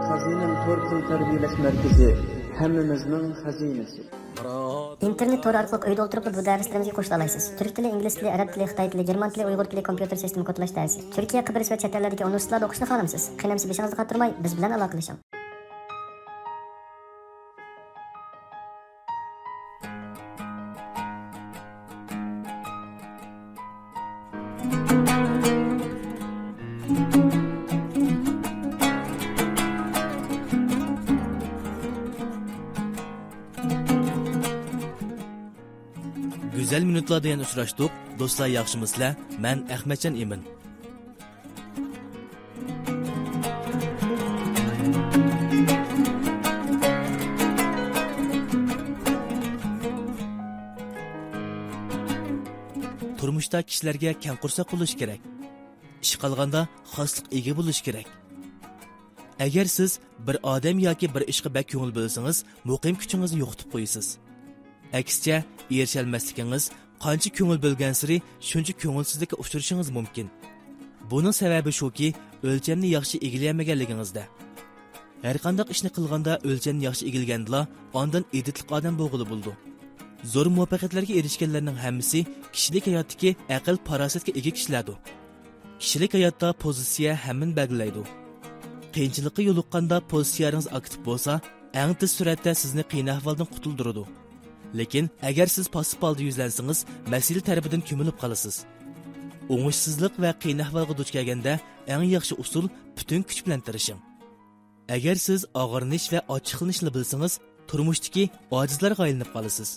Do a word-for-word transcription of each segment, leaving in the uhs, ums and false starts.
خەزىنەم تور تىل تەربىيەلەش مەركىزى، ھەممىمىزنىڭ خەزىنىسى. ئىنتېرنېت تورى ئارقىلىق ئۆيدە ئولتۇرۇپلا بۇ دەرسلىرىمىزگە قوشۇلالايسىز. تۈرك تىلى، ئىنگلىز تىلى، ئەرەب تىلى، خىتاي تىلى، گېرمان تىلى، ئۇيغۇر تىلى، كومپيۇتېر سىستېما كودلاش دەرسى. تۈركىيە، قەبرىس ۋە چەت ئەللەردىكى ئۇنىۋېرسىتېتلاردا ئوقۇشنى خالامسىز؟ قېنى ئەمىسە بېشىڭىزنى قاتۇرماي، بىز بىلەن ئالاقىلىشىڭ. گۈزەل مىنۇتلاردا يەنە ئۇچراشتۇق. دوستلار، ياخشىمۇسىلەر؟ مەن ئەخمەتجان ئىمىن. تۇرمۇشتا كىشىلەرگە كەڭ قورساق بولۇش كېرەك. ئىش قالغاندا خاسلىق ئىگە بولۇش كېرەك. ئەگەر سىز بىر ئادەم ياكى بىر ئىشقا بەك كۆڭۈل بۆلسىڭىز، مۇقىم كۈچىڭىزنى يوقىتىپ قويىسىز. ئەكسىچە، ئېرىشەلمەسلىكىڭىز، قانچە كۆڭۈل بۆلگەنسېرى شۇنچە كۆڭۈلسىزلىككە ئۇچرىشىڭىز مۇمكىن. بۇنىڭ سەۋەبى شۇكى، ئۆلچەمنى ياخشى ئىگىلىيەلمىگەنلىكىڭىزدە. ھەرقانداق ئىشنى قىلغاندا ئۆلچەمنى ياخشى ئىگىلىگەندىلا، ئاندىن ئىدىتلىق ئادەم بولغىلى بولىدۇ. زور مۇۋەپپەقىيەتلەرگە ئېرىشكەنلەرنىڭ ھەممىسى كىشىلىك ھاياتتىكى ئەقىل-پاراسەتكە ئىگە كىشىلەردۇر. كىشىلىك ھاياتتا پوزىتسىيە ھەممىنى بەلگىلەيدۇ. قىيىنچىلىققا يولۇققاندا پوزىتسىيەڭىز ئاكتىپ بولسا، ئەڭ تېز سۈرئەتتە سىزنى قىيىن ئەھۋالدىن قۇتۇلدۇرىدۇ. لېكىن ئەگەر سىز پاسسىپ ھالدا يۈزلەنسىڭىز، مەسىلە تەرىپىدىن كۆمۈلۈپ قالىسىز. ئوڭۇشسىزلىق ۋە قىيىن ئەھۋالغا دۇچ كەلگەندە، ئەڭ ياخشى ئۇسۇل پۈتۈن كۈچ بىلەن تىرىشىڭ. ئەگەر سىز ئاغرىنىش ۋە ئاچچىقلىنىشنى بىلسىڭىز، تۇرمۇشتىكى ئاجىزلارغا ئايلىنىپ قالىسىز.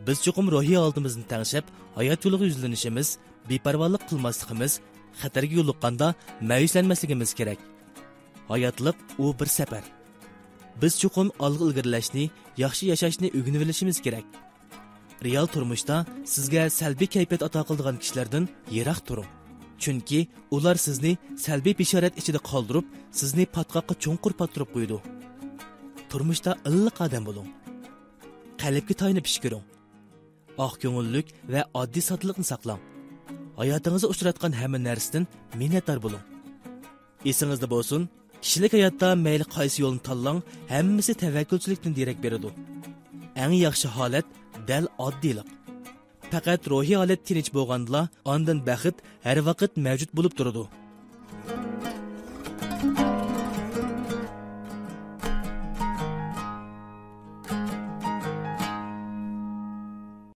بىز چوقۇم روھىي ھالىتىمىزنى تەڭشەپ، ھايات يولىغا يۈزلىنىشىمىز، بىپەرۋالىق قىلماسلىقىمىز، خەتەرگە يولۇققاندا مەيۈسلەنمەسلىكىمىز كېرەك. ھاياتلىق ئۇ بىر سەپەر. بىز چوقۇم ئالغا ئىلگىرىلەشنى، ياخشى ياشاشنى ئۆگىنىۋېلىشىمىز كېرەك. رېئال تۇرمۇشتا سىزگە سەلبىي كەيپىيات ئاتا قىلىدىغان كىشىلەردىن يىراق تۇرۇڭ. چۈنكى ئۇلار سىزنى سەلبىي بېشارەت ئىچىدە قالدۇرۇپ، سىزنى پاتقاققا چوڭقۇر پاتتۇرۇپ قويىدۇ. تۇرمۇشتا ئىللىق ئادەم بولۇڭ. قەلبكە تايىنىپ ئىش كۆرۈڭ. ئاق كۆڭۈللۈك ۋە ئاددىي ساددىلىقنى ساقلاڭ. ھاياتىڭىزدا ئۇچراتقان ھەممە نەرسىدىن مىننەتدار بولۇڭ. ئېسىڭىزدە بولسۇن، كىشىلىك ھاياتتا مەيلى قايسى يولنى تاللاڭ، ھەممىسى تەۋەككۈلچىلىكتىن دېرەك بېرىدۇ. ئەڭ ياخشى ھالەت دەل ئاددىيلىق. پەقەت روھىي ھالەت تىنچ بولغاندىلا، ئاندىن بەخت ھەر ۋاقىت مەۋجۇت بولۇپ تۇرىدۇ.